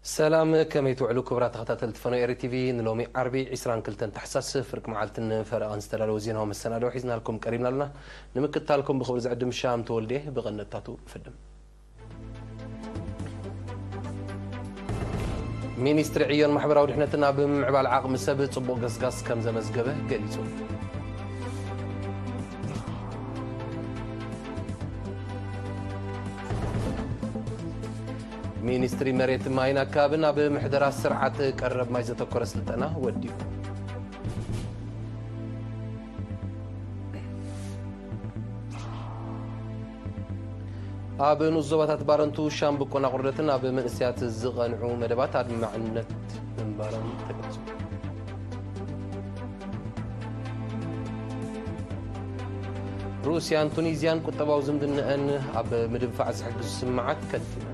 ሰላም፣ ከመይ ትውዕሉ ክቡራት ተኸታተልቲ ፈኖ ኤሪ ቲቪ? ንሎሚ ዓርቢ ዕስራን ክልተን ታሕሳስ ፍርቂ መዓልትን ፈረቓን ዝተዳለወ ዜናዊ መሰናድኦ ሒዝናልኩም ቀሪብና ኣለና። ንምክትታልኩም ብኽብሪ ዝዕድም ሻም ተወልዴ። ብቐንደታቱ ፍድም። ሚኒስትሪ ዕዮን ማሕበራዊ ድሕነትን ኣብ ምምዕባል ዓቕሚ ሰብ ጽቡቕ ገስጋስ ከም ዘመዝገበ ገሊጹ። ሚኒስትሪ መሬት፣ ማይን ኣከባብን ኣብ ምሕደራ ስርዓት ቀረብ ማይ ዘተኮረ ስልጠና ወዲቡ። ኣብ ንኡስ ዞባታት ባረንቱ፣ ሻምብቆን ኣቑርደትን ኣብ መንእሰያት ዝቐንዑ መደባት ኣድማዕነት ምንባሮም ተገሊጹ። ሩስያን ቱኒዝያን ቁጠባዊ ዝምድነአን ኣብ ምድንፋዕ ዝሕግዙ ስምምዓት ከቲመን።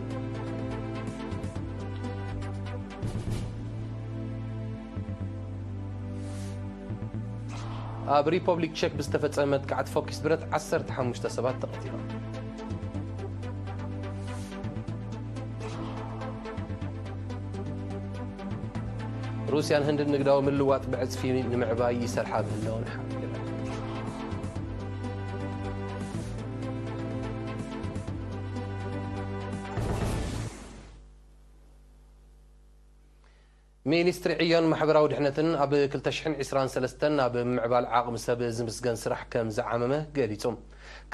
ኣብ ሪፐብሊክ ቸክ ብዝተፈጸመ መጥቃዕቲ ፈኲስ ብረት ዓሰርተ ሓሙሽተ ሰባት ተቐቲሎም። ሩስያን ህንድን ንግዳዊ ምልዋጥ ብዕጽፊ ንምዕባይ ይሰርሓ ምህላወን ሓቢረን። ሚኒስትሪ ዕዮን ማሕበራዊ ድሕነትን ኣብ ክልተ ሽሕን ዕስራን ሰለስተን ኣብ ምምዕባል ዓቕሚ ሰብ ዝምስገን ስራሕ ከም ዝዓመመ ገሊጹ።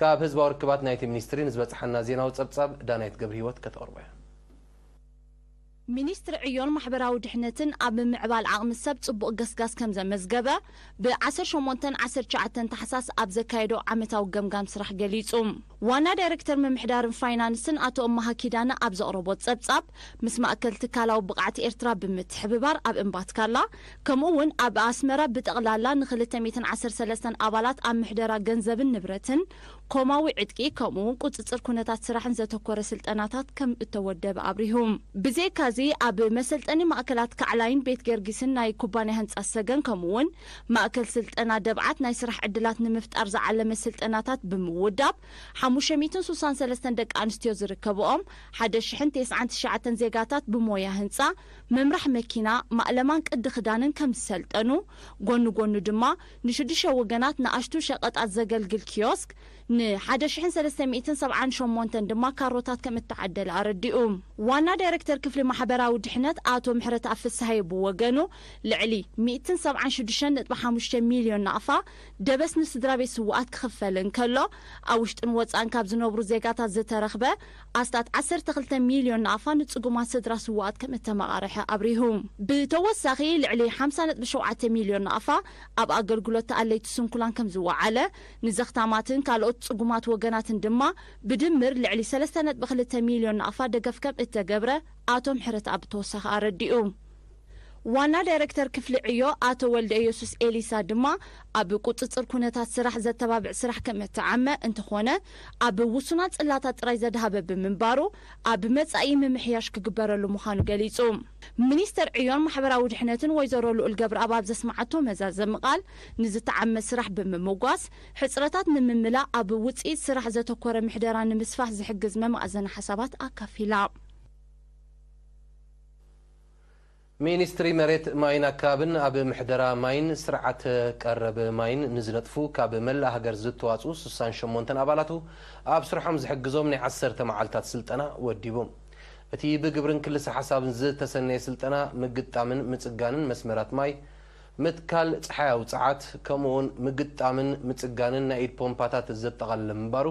ካብ ህዝባዊ ርክባት ናይቲ ሚኒስትሪ ንዝበጽሓና ዜናዊ ጸብጻብ ዳናይት ገብረህይወት ከተቕርቦ እያ። ሚኒስትሪ ዕዮን ማሕበራዊ ድሕነትን ኣብ ምምዕባል ዓቕሚ ሰብ ጽቡቕ ገስጋስ ከም ዘመዝገበ ብ ዓሰርተ ሸሞንተን ዓሰርተ ትሽዓተን ታሕሳስ ኣብ ዘካየዶ ዓመታዊ ገምጋም ስራሕ ገሊጹ። ዋና ዳይሬክተር ምምሕዳርን ፋይናንስን ኣቶ እማሃ ኪዳነ ኣብ ዘቕረቦ ጸብጻብ፣ ምስ ማእከል ትካላዊ ብቕዓት ኤርትራ ብምትሕብባር ኣብ እምባትካላ፣ ከምኡ እውን ኣብ ኣስመራ ብጠቕላላ ንክልተ ሚእትን ዓሰርተ ሰለስተን ኣባላት ኣብ ምሕደራ ገንዘብን ንብረትን፣ ኮማዊ ዕጥቂ፣ ከምኡ እውን ቁጽጽር ኩነታት ስራሕን ዘተኮረ ስልጠናታት ከም እተወደበ ኣብሪሁ። ብዘይካዚ፣ ኣብ መሰልጠኒ ማእከላት ካዕላይን ቤት ገርጊስን ናይ ኩባንያ ህንጻ ሰገን፣ ከምኡ እውን ማእከል ስልጠና ደብዓት ናይ ስራሕ ዕድላት ንምፍጣር ዝዓለመ ስልጠናታት ብምውዳብ፣ ሓሙሽተ ሚእትን ስሳን ሰለስተን ደቂ ኣንስትዮ ዝርከብኦም ሓደ ሽሕን ተስዓን ትሽዓተን ዜጋታት ብሞያ ህንጻ፣ ምምራሕ መኪና፣ ማእለማን ቅዲ ክዳንን ከም ዝሰልጠኑ፣ ጎኒ ጎኑ ድማ ንሽዱሽተ ወገናት ንኣሽቱ ሸቐጣት ዘገልግል ኪዮስክ፣ ንሓደ ሽሕን ሰለስተ ሚእትን ሰብዓን ሸሞንተን ድማ ካሮታት ከም እተዓደለ ኣረዲኡ። ዋና ዳይሬክተር ክፍሊ ማሕበራዊ ድሕነት ኣቶ ምሕረተኣብ ፍስሃየ ብወገኑ፣ ልዕሊ ሚእትን ሰብዓን ሽዱሽተን ነጥቢ ሓሙሽተ ሚልዮን ናቕፋ ደበስ ንስድራ ቤት ስዉኣት ክኽፈል እንከሎ፣ ኣብ ውሽጥን ወጻእን ካብ ዝነብሩ ዜጋታት ዝተረኽበ ኣስታት ዓሰርተ ክልተ ሚልዮን ናቕፋ ንጽጉማት ስድራ ስዉኣት ከም እተመቓርሐ ኣብሪሁ። ብተወሳኺ፣ ልዕሊ ሓምሳ ነጥቢ ሸውዓተ ሚልዮን ናቕፋ ኣብ ኣገልግሎት ተኣለይቲ ስንኩላን ከም ዝወዓለ፣ ንዘኽታማትን ካልኦት ጽጉማት ወገናትን ድማ ብድምር ልዕሊ ሰለስተ ነጥቢ ክልተ ሚልዮን ናቕፋ ደገፍ ከም እተገብረ ኣቶ ምሕረተኣብ ብተወሳኺ ኣረዲኡ። ዋና ዳይሬክተር ክፍሊ ዕዮ ኣቶ ወልደ ኢየሱስ ኤሊሳ ድማ፣ ኣብ ቁጽጽር ኩነታት ስራሕ ዘተባብዕ ስራሕ ከም እተዓመ እንተኾነ፣ ኣብ ውሱናት ጽላታት ጥራይ ዘድሃበ ብምንባሩ፣ ኣብ መጻኢ ምምሕያሽ ክግበረሉ ምዃኑ ገሊጹ። ሚኒስተር ዕዮን ማሕበራዊ ድሕነትን ወይዘሮ ልኡል ገብረኣብ ኣብ ዘስመዓቶ መዛዘሚ ቃል፣ ንዝተዓመ ስራሕ ብምምጓስ፣ ሕጽረታት ንምምላእ ኣብ ውጽኢት ስራሕ ዘተኮረ ምሕደራ ንምስፋሕ ዝሕግዝ መማእዘኒ ሓሳባት ኣካፊላ። ሚኒስትሪ መሬት፣ ማይን ኣከባብን ኣብ ምሕደራ ማይን ስርዓተ ቀረብ ማይን ንዝነጥፉ ካብ መላእ ሃገር ዝተዋጽኡ ስሳን ሸሞንተን ኣባላቱ ኣብ ስርሖም ዝሕግዞም ናይ ዓሰርተ መዓልታት ስልጠና ወዲቡ። እቲ ብግብርን ክልሰ ሓሳብን ዝተሰነየ ስልጠና ምግጣምን ምጽጋንን መስመራት ማይ፣ ምትካል ጸሓያዊ ጸዓት፣ ከምኡውን ምግጣምን ምጽጋንን ናይ ኢድ ፖምፓታት ዘጠቓለለ ምንባሩ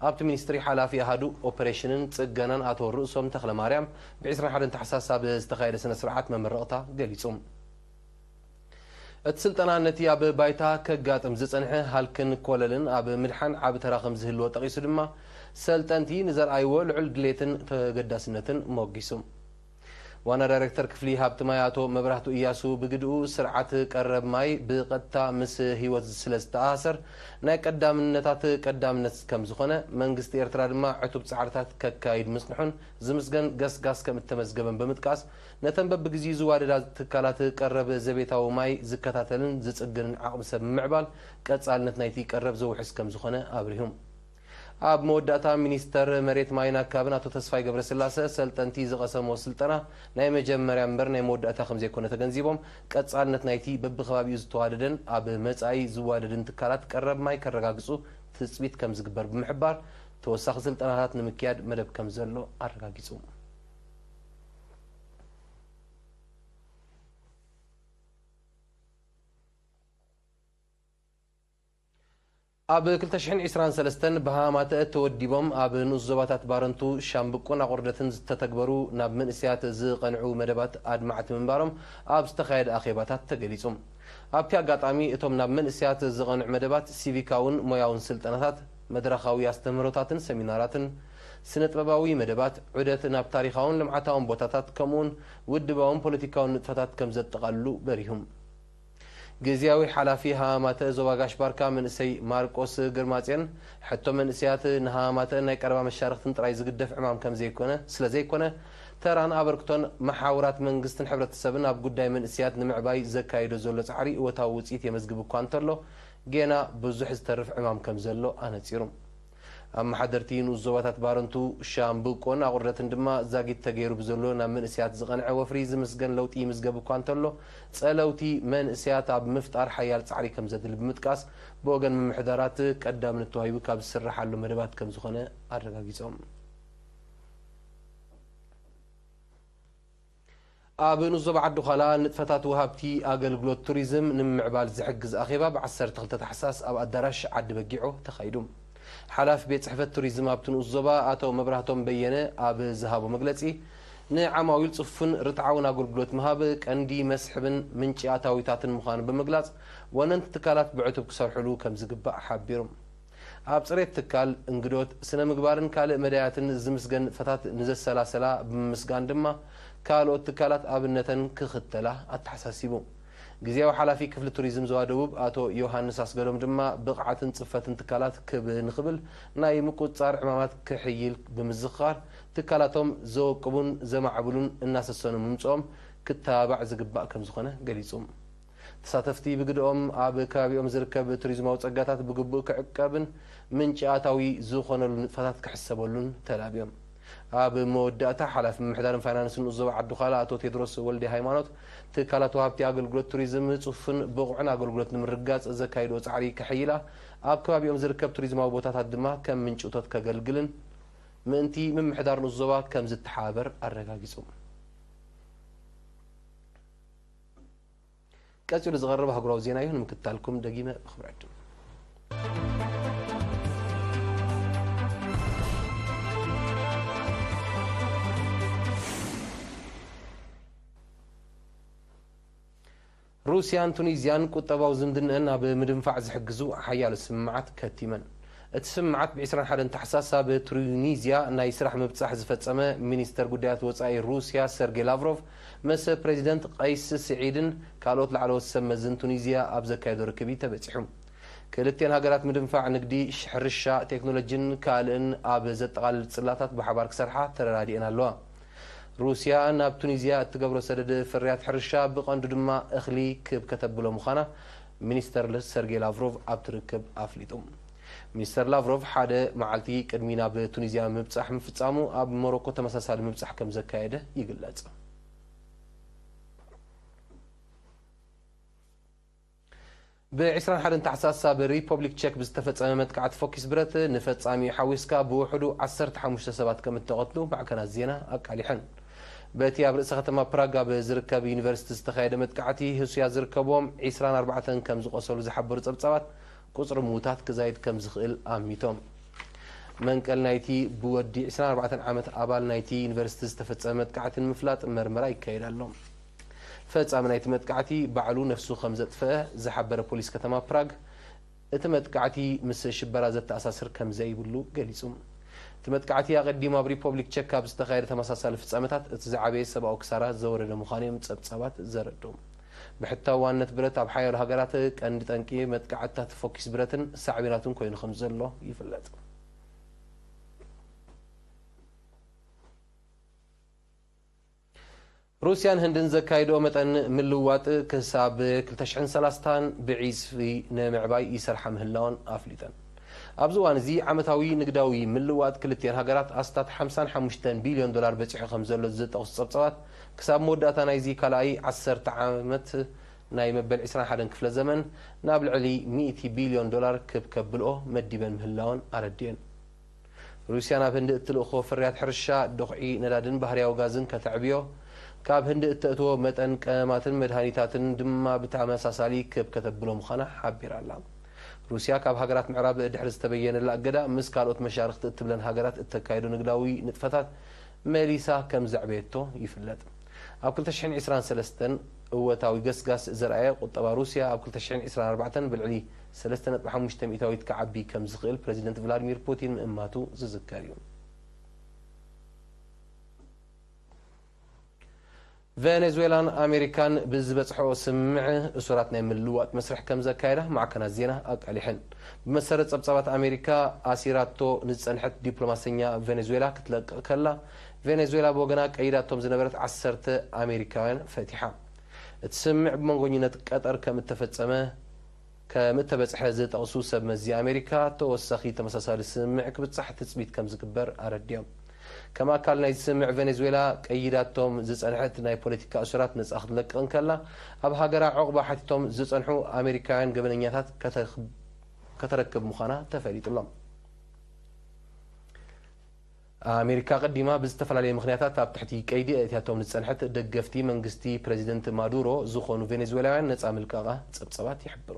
ኣብቲ ሚኒስትሪ ሓላፊ ኣሃዱ ኦፐሬሽንን ጽገናን ኣቶ ርእሶም ተኽለማርያም ብ ዕስራን ሓደን ታሕሳስ ኣብ ዝተኻየደ ስነ ስርዓት መመረቕታ ገሊጹ። እቲ ስልጠና ነቲ ኣብ ባይታ ከጋጥም ዝጸንሐ ሃልክን ኮለልን ኣብ ምድሓን ዓቢ ተራ ከም ዝህልዎ ጠቒሱ ድማ፣ ሰልጠንቲ ንዘርኣይዎ ልዑል ድሌትን ተገዳስነትን ሞጊሱ። ዋና ዳይሬክተር ክፍሊ ሃብቲ ማይ ኣቶ መብራህቱ እያሱ ብግድኡ፣ ስርዓት ቀረብ ማይ ብቐጥታ ምስ ህይወት ስለ ዝተኣሳሰር፣ ናይ ቀዳምነታት ቀዳምነት ከም ዝኾነ፣ መንግስቲ ኤርትራ ድማ ዕቱብ ጻዕርታት ከካይድ ምጽንሑን ዝምስገን ገስጋስ ከም እተመዝገበን ብምጥቃስ፣ ነተን በብግዚኡ ዝዋደዳ ትካላት ቀረብ ዘቤታዊ ማይ ዝከታተልን ዝጽግንን ዓቕሚ ሰብ ምምዕባል ቀጻልነት ናይቲ ቀረብ ዘውሕስ ከም ዝኾነ ኣብሪሁ። ኣብ መወዳእታ፣ ሚኒስተር መሬት፣ ማይን ኣካብን ኣቶ ተስፋይ ገብረስላሰ፣ ሰልጠንቲ ዝቐሰምዎ ስልጠና ናይ መጀመርያ እምበር ናይ መወዳእታ ከም ዘይኮነ ተገንዚቦም፣ ቀጻልነት ናይቲ በብኸባቢኡ ዝተዋደደን ኣብ መጻኢ ዝዋደድን ትካላት ቀረብ ማይ ከረጋግጹ ትጽቢት ከም ዝግበር ብምሕባር፣ ተወሳኺ ስልጠናታት ንምክያድ መደብ ከም ዘሎ ኣረጋጊጹ። ኣብ ክልተ ሽሕን ዕስራን ሰለስተን ብሃማተ ተወዲቦም ኣብ ንኡስ ዞባታት ባረንቱ፣ ሻምብቆን ኣቑርደትን ዝተተግበሩ ናብ መንእሰያት ዝቐንዑ መደባት ኣድማዕቲ ምንባሮም ኣብ ዝተኻየደ ኣኼባታት ተገሊጹ። ኣብቲ ኣጋጣሚ፣ እቶም ናብ መንእሰያት ዝቐንዑ መደባት ሲቪካውን ሞያውን ስልጠናታት፣ መድረኻዊ ኣስተምህሮታትን ሰሚናራትን፣ ስነ-ጥበባዊ መደባት፣ ዑደት ናብ ታሪኻውን ልምዓታውን ቦታታት፣ ከምኡውን ውድባውን ፖለቲካውን ንጥፈታት ከም ዘጠቓልሉ በሪሁ። ግዝያዊ ሓላፊ ሃማተ ዞባ ጋሽ ባርካ መንእሰይ ማርቆስ ግርማጽዮን፣ ሕቶ መንእሰያት ንሃማተ ናይ ቀረባ መሻርኽትን ጥራይ ዝግደፍ ዕማም ከም ዘይኮነ፣ ስለ ዘይኮነ፣ ተራን ኣበርክቶን መሓውራት መንግስትን ሕብረተሰብን ኣብ ጉዳይ መንእሰያት ንምዕባይ ዘካይዶ ዘሎ ጻዕሪ እወታዊ ውጽኢት የመዝግብ እኳ እንተሎ፣ ጌና ብዙሕ ዝተርፍ ዕማም ከም ዘሎ ኣነጺሩ። ኣመሓደርቲ ንኡስ ዞባታት ባረንቱ፣ ሻምብቆን ኣቑርደትን ድማ ዛጊት ተገይሩ ብዘሎ ናብ መንእሰያት ዝቐንዐ ወፍሪ ዝምስገን ለውጢ ይምዝገብ እኳ እንተሎ፣ ጸለውቲ መንእሰያት ኣብ ምፍጣር ሓያል ጻዕሪ ከም ዘድሊ ብምጥቃስ፣ ብወገን ምምሕዳራት ቀዳምነት ተዋሂቡ ካብ ዝስርሓሉ መደባት ከም ዝኾነ ኣረጋጊጾም። ኣብ ንኡስ ዞባ ዓዲ ዃላ ንጥፈታት ወሃብቲ ኣገልግሎት ቱሪዝም ንምምዕባል ዝሕግዝ ኣኼባ ብ ዓሰርተ ክልተ ታሕሳስ ኣብ ኣዳራሽ ዓዲ በጊዖ ተኻይዱ። ሓላፊ ቤት ጽሕፈት ቱሪዝም ኣብቲ ንኡስ ዞባ ኣቶ መብራህቶም በየነ ኣብ ዝሃቦ መግለጺ፣ ንዓማዊል ጽፉን ርትዓውን ኣገልግሎት ምሃብ ቀንዲ መስሕብን ምንጪ ኣታዊታትን ምዃኑ ብምግላጽ፣ ወነንቲ ትካላት ብዕቱብ ክሰርሕሉ ከም ዝግባእ ሓቢሩ። ኣብ ጽሬት ትካል፣ እንግዶት፣ ስነ ምግባርን ካልእ መዳያትን ዝምስገን ንጥፈታት ንዘሰላሰላ ብምምስጋን ድማ፣ ካልኦት ትካላት ኣብነተን ክኽተላ ኣተሓሳሲቡ። ግዝያዊ ሓላፊ ክፍሊ ቱሪዝም ዞባ ደቡብ ኣቶ ዮሃንስ ኣስገዶም ድማ፣ ብቕዓትን ጽፈትን ትካላት ክብ ንኽብል ናይ ምቁጽጻር ዕማማት ክሕይል ብምዝኽኻር፣ ትካላቶም ዘወቅቡን ዘማዕብሉን እናሰሰኑ ምምጽኦም ክተባባዕ ዝግባእ ከም ዝኾነ ገሊጹ። ተሳተፍቲ ብግደኦም፣ ኣብ ከባቢኦም ዝርከብ ቱሪዝማዊ ጸጋታት ብግቡእ ክዕቀብን ምንጪ ኣታዊ ዝኾነሉ ንጥፈታት ክሕሰበሉን ተላብዮም። ኣብ መወዳእታ፣ ሓላፊ ምምሕዳርን ፋይናንስን ንኡስ ዞባ ዓዲ ዃላ ኣቶ ቴድሮስ ወልደ ሃይማኖት፣ ትካላት ወሃብቲ ኣገልግሎት ቱሪዝም ጽፉን ብቑዕን ኣገልግሎት ንምርግጋጽ ዘካይድኦ ጻዕሪ ከሐይላ፣ ኣብ ከባቢኦም ዝርከብ ቱሪዝማዊ ቦታታት ድማ ከም ምንጪ እቶት ከገልግልን ምእንቲ ምምሕዳር ንኡስ ዞባ ከም ዝተሓባበር ኣረጋጊጹ። ቀጺሉ ዝቐርብ ኣህጉራዊ ዜና እዩ። ንምክትታልኩም ደጊመ ብኽብሪ ዕድም። ሩስያን ቱኒዝያን ቁጠባዊ ዝምድንአን ኣብ ምድንፋዕ ዝሕግዙ ሓያሎ ስምምዓት ከቲመን። እቲ ስምምዓት ብ ዕስራን ሓደን ታሕሳስ ኣብ ቱኒዝያ ናይ ስራሕ ምብጻሕ ዝፈጸመ ሚኒስተር ጉዳያት ወጻኢ ሩስያ ሰርጌ ላቭሮቭ ምስ ፕሬዚደንት ቀይስ ስዒድን ካልኦት ላዕለዎት ሰብ መዝን ቱኒዝያ ኣብ ዘካየዶ ርክብ እዩ ተበጺሑ። ክልቲኤን ሃገራት ምድንፋዕ ንግዲ፣ ሕርሻ፣ ቴክኖሎጂን ካልእን ኣብ ዘጠቓልል ጽላታት ብሓባር ክሰርሓ ተረዳዲኤን ኣለዋ። ሩስያ ናብ ቱኒዝያ እትገብሮ ሰደድ ፍርያት ሕርሻ ብቐንዱ ድማ እኽሊ ክብ ከተብሎ ምዃና ሚኒስተር ሰርጌ ላቭሮቭ ኣብቲ ርክብ ኣፍሊጡ። ሚኒስተር ላቭሮቭ ሓደ መዓልቲ ቅድሚ ናብ ቱኒዝያ ምብጻሕ ምፍጻሙ ኣብ ሞሮኮ ተመሳሳሊ ምብጻሕ ከም ዘካየደ ይግለጽ። ብ ዕስራን ሓደን ታሕሳስ ኣብ ሪፐብሊክ ቸክ ብዝተፈጸመ መጥቃዕቲ ፎኪስ ብረት ንፈጻሚኡ ሓዊስካ ብውሕዱ ዓሰርተ ሓሙሽተ ሰባት ከም እተቐትሉ ማዕከናት ዜና ኣቃሊሐን። በቲ ኣብ ርእሰ ከተማ ፕራግ ኣብ ዝርከብ ዩኒቨርሲቲ ዝተኻየደ መጥቃዕቲ ህሱያት ዝርከብዎም ዕስራን ኣርባዕተን ከም ዝቖሰሉ ዝሓበሩ ጸብጻባት ቁጽሪ ምዉታት ክዛይድ ከም ዝኽእል ኣሚቶም። መንቀል ናይቲ ብወዲ ዕስራን ኣርባዕተን ዓመት ኣባል ናይቲ ዩኒቨርሲቲ ዝተፈጸመ መጥቃዕቲ ንምፍላጥ መርመራ ይካየድ ኣሎ። ፈጻሚ ናይቲ መጥቃዕቲ ባዕሉ ነፍሱ ከም ዘጥፍአ ዝሓበረ ፖሊስ ከተማ ፕራግ፣ እቲ መጥቃዕቲ ምስ ሽበራ ዘተኣሳስር ከም ዘይብሉ ገሊጹ። እቲ መጥቃዕቲ ኣቐዲሙ ኣብ ሪፐብሊክ ቸክ ኣብ ዝተኻየደ ተመሳሳሊ ፍጻመታት እቲ ዝዓበየ ሰብኣዊ ክሳራ ዘወረደ ምዃኑ እዮም ጸብጻባት ዘረድኡ። ብሕታውነት ብረት ኣብ ሓያሎ ሃገራት ቀንዲ ጠንቂ መጥቃዕትታት ፎኪስ ብረትን ሳዕቤናቱን ኮይኑ ከም ዘሎ ይፍለጥ። ሩስያን ህንድን ዘካይድኦ መጠን ምልዋጥ ክሳብ ክልተ ሽሕን ሰላሳን ብዒስፊ ንምዕባይ ይሰርሓ ምህላወን ኣፍሊጠን። ኣብዚ እዋን እዚ ዓመታዊ ንግዳዊ ምልውዋጥ ክልቲኤን ሃገራት ኣስታት ሓምሳን ሓሙሽተን ቢልዮን ዶላር በጺሑ ከም ዘሎ ዝጠቕሱ ጸብጻባት፣ ክሳብ መወዳእታ ናይዚ ካልኣይ ዓሰርተ ዓመት ናይ መበል ዕስራን ሓደን ክፍለ ዘመን ናብ ልዕሊ ሚእቲ ቢልዮን ዶላር ክብ ከብልኦ መዲበን ምህላወን ኣረዲኤን። ሩስያ ናብ ህንዲ እትልእኮ ፍርያት ሕርሻ፣ ዶኽዒ፣ ነዳድን ባህርያዊ ጋዝን ከተዕብዮ፣ ካብ ህንዲ እተእትዎ መጠን ቀመማትን መድሃኒታትን ድማ ብተመሳሳሊ ክብ ከተብሎ ምዃና ሓቢራ ኣላ። ሩስያ ካብ ሃገራት ምዕራብ ድሕሪ ዝተበየነላ እገዳ፣ ምስ ካልኦት መሻርኽቲ እትብለን ሃገራት እተካየዶ ንግዳዊ ንጥፈታት መሊሳ ከም ዘዕበየቶ ይፍለጥ። ኣብ ክልተ ሽሕን ዕስራን ሰለስተን እወታዊ ገስጋስ ዘርኣየ ቁጠባ ሩስያ፣ ኣብ ክልተ ሽሕን ዕስራን ኣርባዕተን ብልዕሊ ሰለስተ ነጥቢ ሓሙሽተ ሚእታዊት ክዓቢ ከም ዝኽእል ፕረዚደንት ቭላድሚር ፑቲን ምእማቱ ዝዝከር እዩ። ቬኔዙዌላን ኣሜሪካን ብዝበጽሐኦ ስምምዕ እሱራት ናይ ምልውዋጥ መስርሕ ከም ዘካየዳ ማዕከናት ዜና ኣቃሊሐን። ብመሰረት ጸብጻባት፣ ኣሜሪካ ኣሲራቶ ንዝጸንሐት ዲፕሎማሰኛ ቬኔዙዌላ ክትለቅቕ ከላ፣ ቬኔዙዌላ ብወገና ቀይዳቶም ዝነበረት ዓሰርተ ኣሜሪካውያን ፈቲሓ። እቲ ስምምዕ ብመንጎኝነት ቀጠር ከም እተፈጸመ ከም እተበጽሐ ዝጠቕሱ ሰብ መዚ ኣሜሪካ፣ ተወሳኺ ተመሳሳሊ ስምምዕ ክብጻሕ ትጽቢት ከም ዝግበር ኣረዲኦም። ከም ኣካል ናይዚ ስምምዕ፣ ቬኔዙዌላ ቀይዳቶም ዝጸንሐት ናይ ፖለቲካ እሱራት ነጻ ክትለቅቕ እንከላ፣ ኣብ ሃገራ ዑቕባ ሓቲቶም ዝጸንሑ ኣሜሪካውያን ገበነኛታት ከተረክብ፣ ከተረክብ ምዃና ተፈሊጡ ኣሎ። ኣሜሪካ ቀዲማ ብዝተፈላለየ ምኽንያታት ኣብ ትሕቲ ቀይዲ ኣእትያቶም ዝጸንሐት ደገፍቲ መንግስቲ ፕረዚደንት ማዱሮ ዝኾኑ ቬኔዙዌላውያን ነጻ ምልቃቓ ጸብጸባት ይሕብሩ።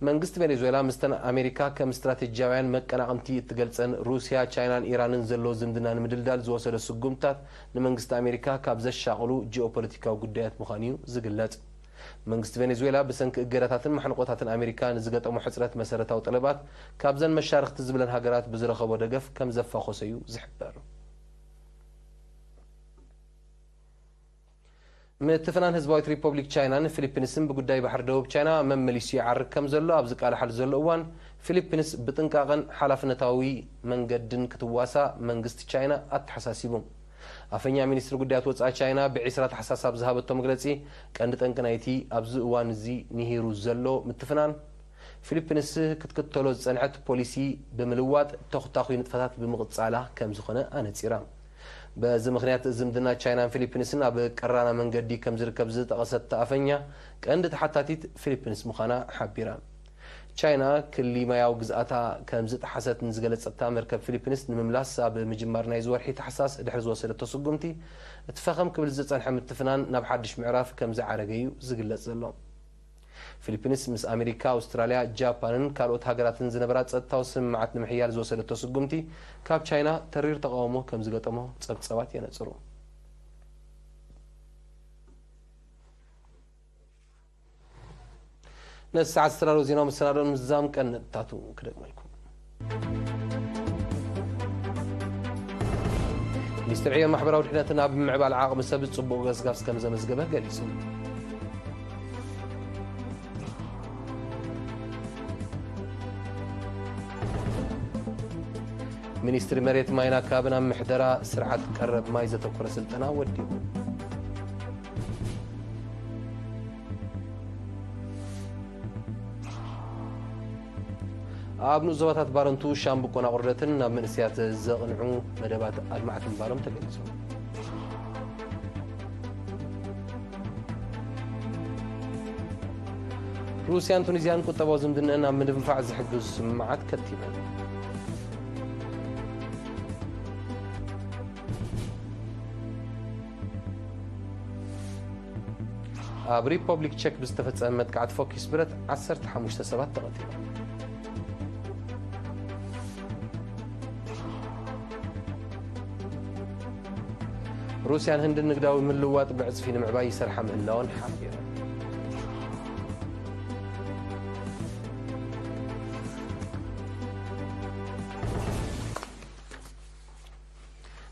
መንግስቲ ቬኔዙዌላ ምስተን ኣሜሪካ ከም ስትራቴጂያውያን መቀናቕንቲ እትገልጸን ሩስያ፣ ቻይናን ኢራንን ዘሎ ዝምድና ንምድልዳል ዝወሰዶ ስጉምታት ንመንግስቲ ኣሜሪካ ካብ ዘሻቕሉ ጂኦፖለቲካዊ ጉዳያት ምዃኑ እዩ ዝግለጽ። መንግስቲ ቬኔዙዌላ ብሰንኪ እገዳታትን ማሕንቆታትን ኣሜሪካ ንዝገጠሞ ሕጽረት መሰረታዊ ጠለባት ካብዘን መሻርኽቲ ዝብለን ሃገራት ብዝረኸቦ ደገፍ ከም ዘፋኾሰ እዩ ዝሕበር። ምትፍናን ህዝባዊት ሪፐብሊክ ቻይናን ፊሊፒንስን ብጉዳይ ባሕሪ ደቡብ ቻይና መመሊሱ ይዓርግ ከም ዘሎ ኣብ ዝቃላሓሉ ዘሎ እዋን፣ ፊሊፒንስ ብጥንቃቐን ሓላፍነታዊ መንገድን ክትዋሳእ መንግስቲ ቻይና ኣተሓሳሲቡ። ኣፈኛ ሚኒስትሪ ጉዳያት ወጻኢ ቻይና ብዒስራ ታሕሳስ ኣብ ዝሃበቶ መግለጺ፣ ቀንዲ ጠንቂ ናይቲ ኣብዚ እዋን እዚ ንሂሩ ዘሎ ምትፍናን፣ ፊሊፒንስ ክትክተሎ ዝጸንሐት ፖሊሲ ብምልዋጥ፣ ተኹታኹይ ንጥፈታት ብምቕጻላ ከም ዝኾነ ኣነጺራ። በዚ ምኽንያት፣ ዝምድና ቻይናን ፊሊፒንስን ኣብ ቀራና መንገዲ ከም ዝርከብ ዝጠቐሰት ኣፈኛ፣ ቀንዲ ተሓታቲት ፊሊፒንስ ምዃና ሓቢራ። ቻይና ክሊ ማያዊ ግዝኣታ ከም ዝጠሓሰት ንዝገለጸታ መርከብ ፊሊፒንስ ንምምላስ፣ ኣብ ምጅማር ናይዚ ወርሒ ታሕሳስ ድሕሪ ዝወሰደቶ ስጉምቲ፣ እቲ ፈኸም ክብል ዝጸንሐ ምትፍናን ናብ ሓድሽ ምዕራፍ ከም ዝዓረገ እዩ ዝግለጽ ዘሎ። ፊሊፒንስ ምስ ኣሜሪካ፣ ኣውስትራልያ፣ ጃፓንን ካልኦት ሃገራትን ዝነበራ ጸጥታዊ ስምምዓት ንምሕያል ዝወሰደቶ ስጉምቲ፣ ካብ ቻይና ተሪር ተቓውሞ ከም ዝገጠሞ ጸብጻባት የነጽሩ። ነዚ ሰዓት ዝተዳለዉ ዜናዊ መሰናዶን ምዝዛም ቀንድታቱ ክደግመልኩም። ሚኒስትሪ ዕዮን ማሕበራዊ ድሕነትን ኣብ ምምዕባል ዓቕሚ ሰብ ጽቡቕ ገስጋስ ከም ዘመዝገበ ገሊጹ። ሚኒስትሪ መሬት፣ ማይን ኣከባብን ኣብ ምሕደራ ስርዓት ቀረብ ማይ ዘተኮረ ስልጠና ወዲቡ። ኣብ ንኡስ ዞባታት ባረንቱ፣ ሻምብቆን ኣቑርደትን ናብ መንእሰያት ዘቕንዑ መደባት ኣድማዕቲ ምንባሮም ተገሊጹ። ሩስያን ቱኒዝያን ቁጠባዊ ዝምድነአን ኣብ ምድንፋዕ ዝሕግዙ ስምምዓት ከቲመን። ኣብ ሪፐብሊክ ቸክ ብዝተፈጸመ መጥቃዕቲ ፎኪስ ብረት ዓሰርተ ሓሙሽተ ሰባት ተቐቲሎም። ሩስያን ህንድን ንግዳዊ ምልውዋጥ ብዕጽፊ ንምዕባይ ይሰርሓ ምህላወን ሓቢረን።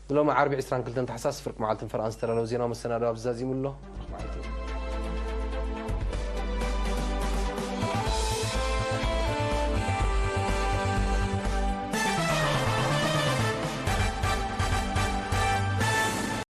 ንሎሚ ዓርቢ ዕስራን ክልተን ታሕሳስ ፍርቂ መዓልትን ፈረቓን ዝተዳለወ ዜናዊ መሰናዶ ኣብዚ ዛዚሙ ኣሎ። ርሑቕ መዓልቲ።